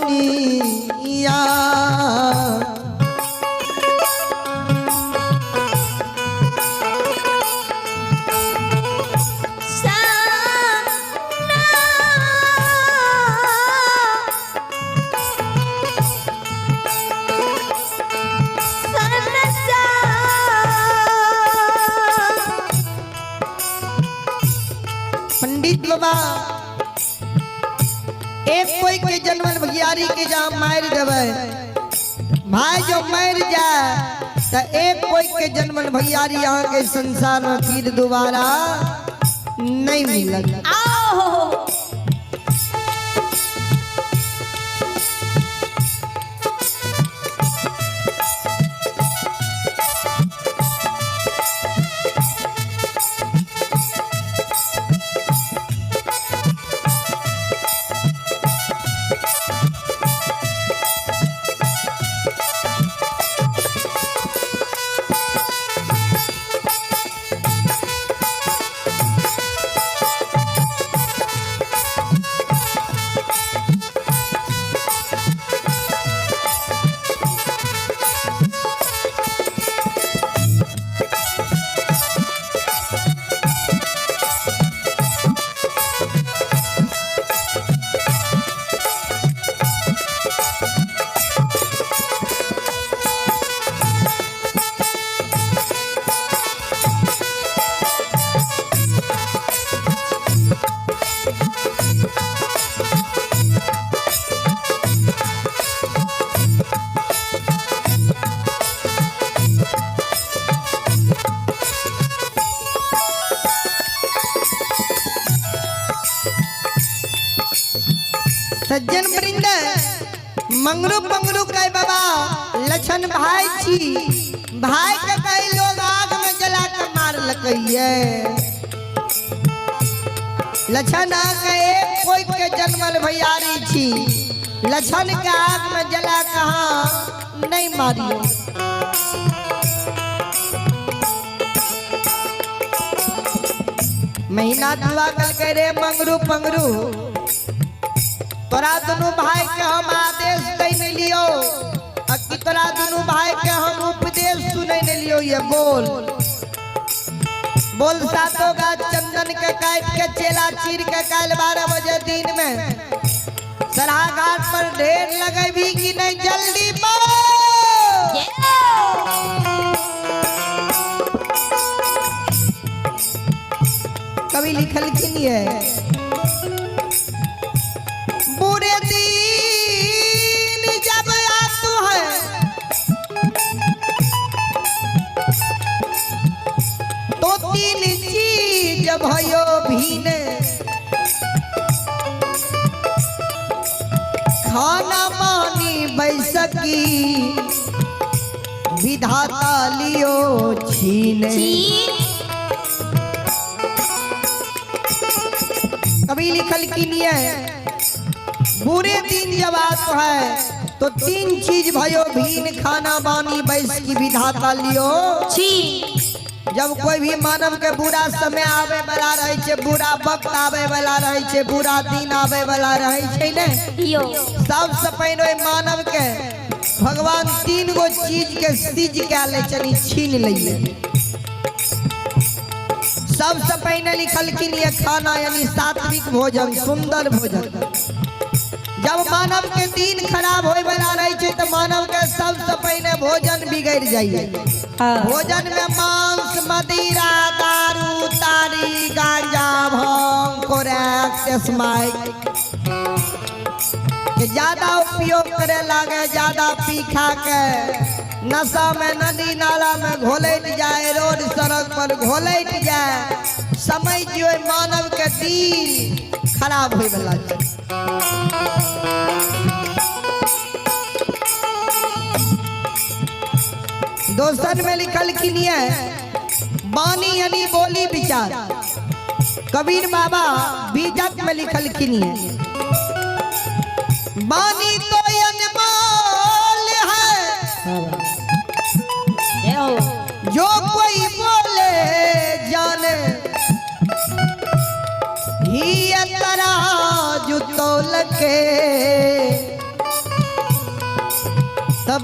दुनिया। पंडित बाबा एक कोई के जन्मल भैयारी के जहाँ मार देवे, भाई जो मर जाए तो एक कोई के जन्मल भैयारी यहाँ के संसार में फिर दोबारा नहीं मिलत। आओ। सज्जन वृंद, मंगरू पंगरू कह बाबा लछन भाई छी, भाई के कई लोग आग में जला के मार लकइये। लछन आके एक कोई के जन्मल भैयारी छी, लछन के आग में जला कहा नहीं मारियो। महीना दुआ कल के रे मंगरू पंगरू, तोरा दोनों भाई के हम आदेश दे नहीं लियो, आ कि तोरा दोनों भाई के हम उपदेश सुने नहीं लियो। ये बोल बोल सातों गाछ चंदन के काट के चेला चीर के काल 12 बजे दिन में सरहा घाट पर ढेर लगेबी कि नहीं? जल्दी बोल। कवि लिखल की नहीं है, बुरे दिन जब आतु है तो तीन चीज भयो भीने, खाना पानी बैसकी विधाता लियो छीने। कभी लिखल की नहीं है, बुरे दिन जब आत है तो तीन चीज भयो भीन, खाना बानी बैस की विधाता लियो। जब कोई भी मानव के बुरा समय आवे वाला रहे छे, बुरा वक्त आवे वाला रहे छे, बुरा दिन आवे वाला रहे छे ने, सबसे पहले मानव के भगवान तीन गो चीज के सीज के ले चली छीन लइए। सबसे पहले लिखलखिन ये खाना यानी सात्विक भोजन, सुंदर भोजन। जब मानव के दिन खराब होए वाला रहे छे तो मानव के सबसे पहले भोजन बिगड़ जाइए। भोजन में मांस मदिरा दारू तारी गांजा भांग कोरैक स्माइक के ज्यादा उपयोग करे लागे, ज्यादा पी खा के नशा में नदी नाला में घोलट जाए, रोड सड़क पर घोलट जाए, समय जो मानव के दिल खराब होए वाला छै। दोसर में लिखल की नहीं है बानी यानी बोली विचार। कबीर बाबा बीजक में लिखल की नहीं है बानी तो अनमोल है, जो कोई बोले जाने, ही तराजू तोल के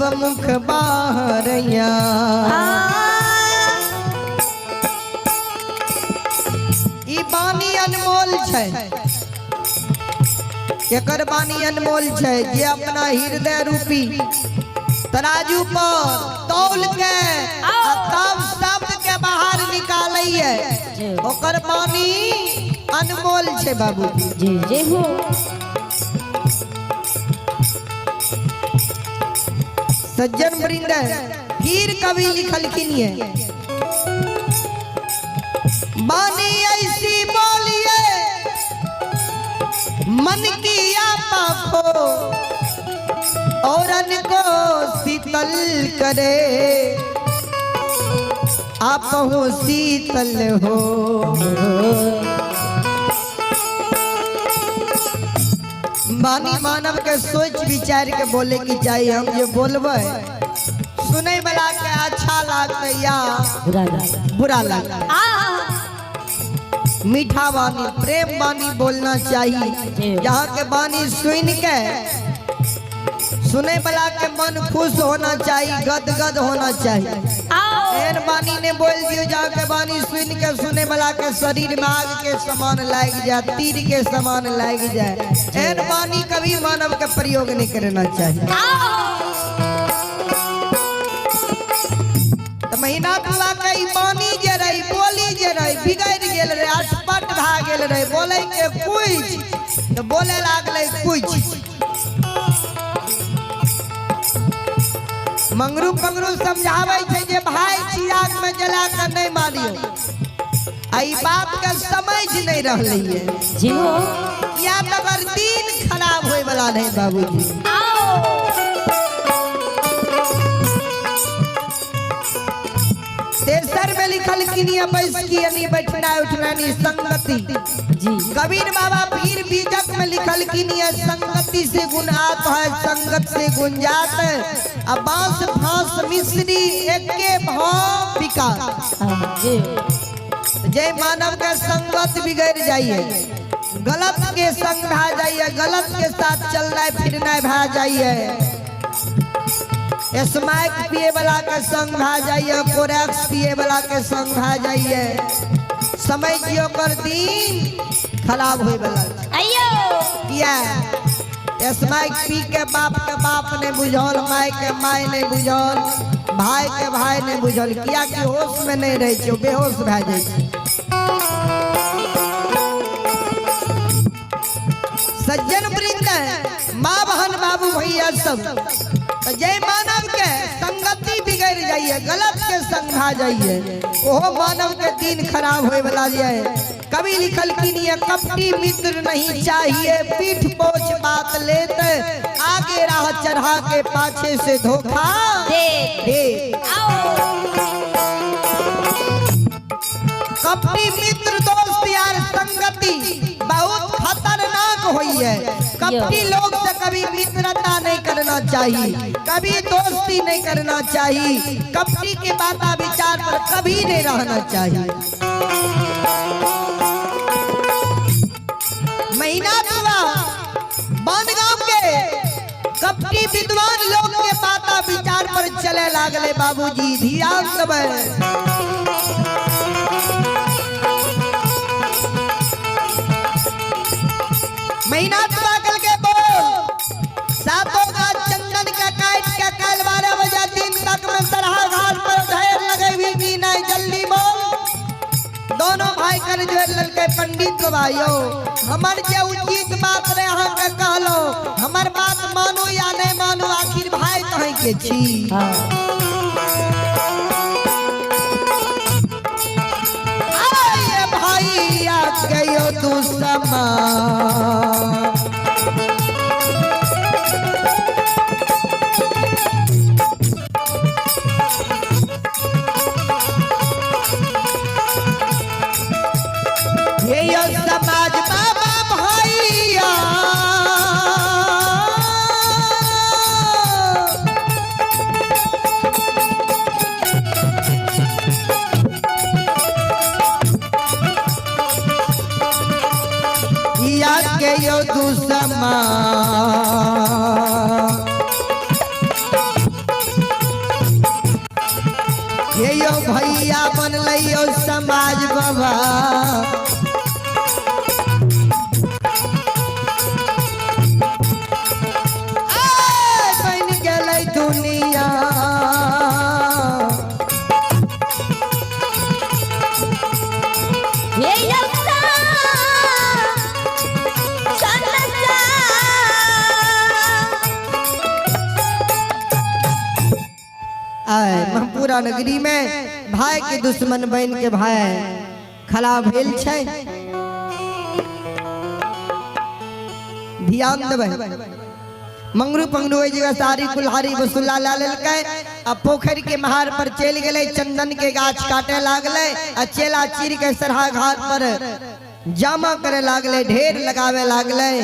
सब मुख बाहरैया। ई बानी अनमोल छै। एकर बानी अनमोल छै जे अपना हृदय रूपी तराजू पर तौल के आ तब शब्द के बाहर निकालैये, ओकर बानी अनमोल छै बाबूजी। जी जी हो। सज्जन वृंद, फिर कवि लिखलखिन ये बानी ऐसी बोलिए मन की आपा को औरन को शीतल करे, आप हो शीतल हो। बानी मानव के सोच विचार के बोले की चाहिए। हम जे बोलबै सुनै वाला के अच्छा लागतै या बुरा लगा। बुरा लागतै। मीठा वाणी, प्रेम वाणी बोलना चाहिए। यहाँ के वाणी सुन के सुने वाला के मन खुश होना चाहिए, गदगद होना चाहिए। एहन वाणी ने बोल दियो जाके वाणी सुन के सुने वाला के शरीर में आग के समान लाग जाए, तीर के समान लाग जाए। एहन वाणी कभी मानव के प्रयोग नहीं करना चाहिए। तो महीना पूरा के ई वाणी जे रही, बोली जे रही, बिगड़ गेल रहे, अटपट भा गेल रहे, बोले के कुछ तो बोले लागले कुछ। मंगरू पंगरू समझावे छै जे भाई छी आग में जला के नहीं मारियो, आ ई बात के समझ नहीं रहलै है। जी हो। या तकर दिन खराब होय वाला नहीं बाबूजी। तेसर में लिखल किनिया बैस की नहीं बैठना उठना नहीं संगति। जी। कबीर बाबा पीर बीजक में लिखल किनिया संगति से गुण आत है, संगत से गुण जात है। अब बांस फांस मिश्री एके भाव विकास। जी। जय मानव का संगत बिगड़ जाइए, गलत के संग भा जाइए, गलत के साथ चलना फिरना भा जाइए, स्मैक पिए वाला के संग भा जाइए, कोरेक्स पिए वाला के संग भा जाइए, समय जियो कर दिन खराब होए वाला। आइयो। किया स्मैक पी के बाप नहीं बुझल, माय के my नहीं बुझल, भाई के भाई नहीं बुझल, किया कि होश में नहीं रहे छै, बेहोश भए जाइ छै। सज्जन वृंद, माँ बहन बाबू भैया सब, तो जय मानव के संगति बिगड़ जाइए, गलत के संग भा जाइए, ओहो मानव के दिन खराब होए वाला जाए। कवि लिखल किनिए कपटी मित्र नहीं चाहिए, पीठ पोछ बात लेत, आगे राह चढ़ा के पाछे से धोखा दे दे। कपटी मित्र दोस्त यार संगति बहुत खतरनाक हुई है। कपटी लोग से कभी मित्रता नहीं करना चाहिए, कभी दोस्ती नहीं करना चाहिए, कपटी के बात विचार पर कभी नहीं रहना चाहिए। महीना हुआ बनगांव के कपटी विद्वान लोग के बाता विचार पर चले लागले बाबूजी, ध्यान देबै। महीना पागल के बोल सातों का चंदन के काट के कल 12 बजे दिन तक में सरहा घाट पर ढेर लगे भी की नहीं, जल्दी बोल। दोनों भाई कर जो ललके पंडित को भाइयो, हमर जे उचित बात रे अहाँ के कहलो, हमर बात मानो या नहीं मानो, आखिर भाई कहीं के छी। आए भाई आ गयो तू समा, समाज बाबा भैया, या के यो दुसमा। भैया बनलै यौ समाज बाबा। ऐ, बनि गेलै दुनिया। हे यौसा आय महपुरा नगरी में भाई के दुश्मन बन के भाई खड़ा भेल छै। ध्यान देबै, मंगरू पंगरू ओहि जगह साड़ी कुल्हाड़ी बसुला ला लेलकै आ पोखरि के महार पर चलि गेलै, चंदन के गाछ काटे लागलै आ चेला चीर के सरहा घाट पर जामा करे लागलै, ढेर लगावे लागलै।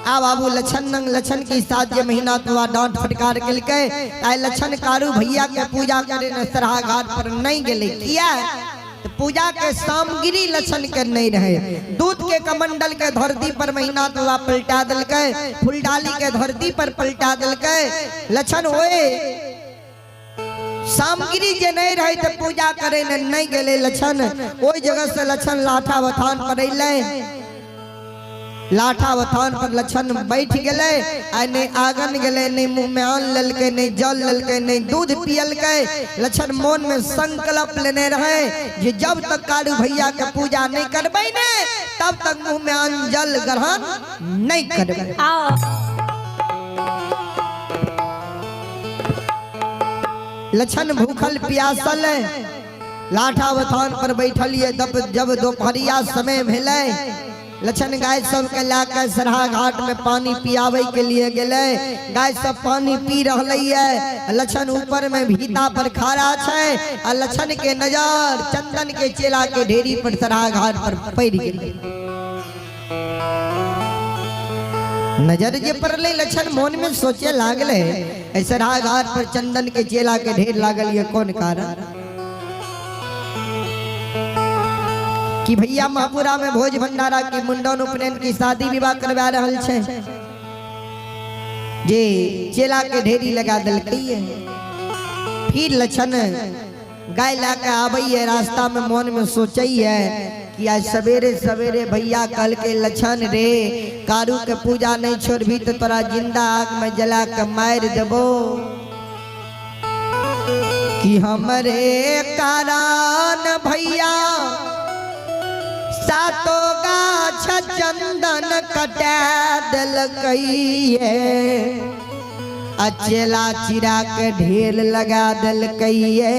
आ बाबू लछन नंग लछन के साथ जे महीना तो डांट फटकार केलकै, आइ लछन कारू भैया के पूजा करे ने सरहा घाट पर नहीं गेलै। किया? तो पूजा के सामग्री लछन के नहीं रहे। दूध के कमंडल के धरती पर महीना तो पलटा दिलकै, फुलडाली के धरती पर पलटा दिलकै। लछन होए सामग्री जे नहीं रहे तो पूजा करे ने नहीं गेलै लछन। ओहि जगह से लछन लाठा बथान पर अयलै, लाठा बथान पर लछन बैठ गेलै आ नहीं आंगन गेलै, नहीं मुंह में अन्न लेलकै, नहीं जल लेलकै, नहीं दूध पियलकै। लछन मन में संकल्प लेने रहे जे जब तक कारू भैया के पूजा नहीं करबै ने तब तक मुंह में अन्न जल ग्रहण नहीं करबै। लछन भूखल प्यासल लाठा बथान पर बैठल ये जब दोपहरिया समय भेलै, लछन गाय सबके ला के सरहा घाट में पानी पियावे के लिए गेलै। गाय सब पानी पी रहलै है, लछन ऊपर में भीता पर खड़ा छै आ लछन के नजर चंदन के चेला के ढेरी पर सरहा घाट पर पड़ गेलै। नजर जे पड़लै लछन मन में सोचे लागलै, एहि सरहा घाट पर चंदन के चेला के ढेर लागल ये कौन कारण कि भैया महपुरा में भोज भंडारा की मुंडन उपनयन की शादी विवाह करवा रहल छै जे चेला के ढेरी लगा देलकै। फिर लछन गाय ला के आबैये, रास्ता में मन में सोचैये कि आज सवेरे सवेरे भैया कल के लछन रे कारू के पूजा नहीं छोड़बी तो तोरा जिंदा आग में जला के मार देबो। कि हमरे कारण भैया सातो गाछ चंदन कटा देलकैये आ चेला चिरा के ढेर लगा देलकैये।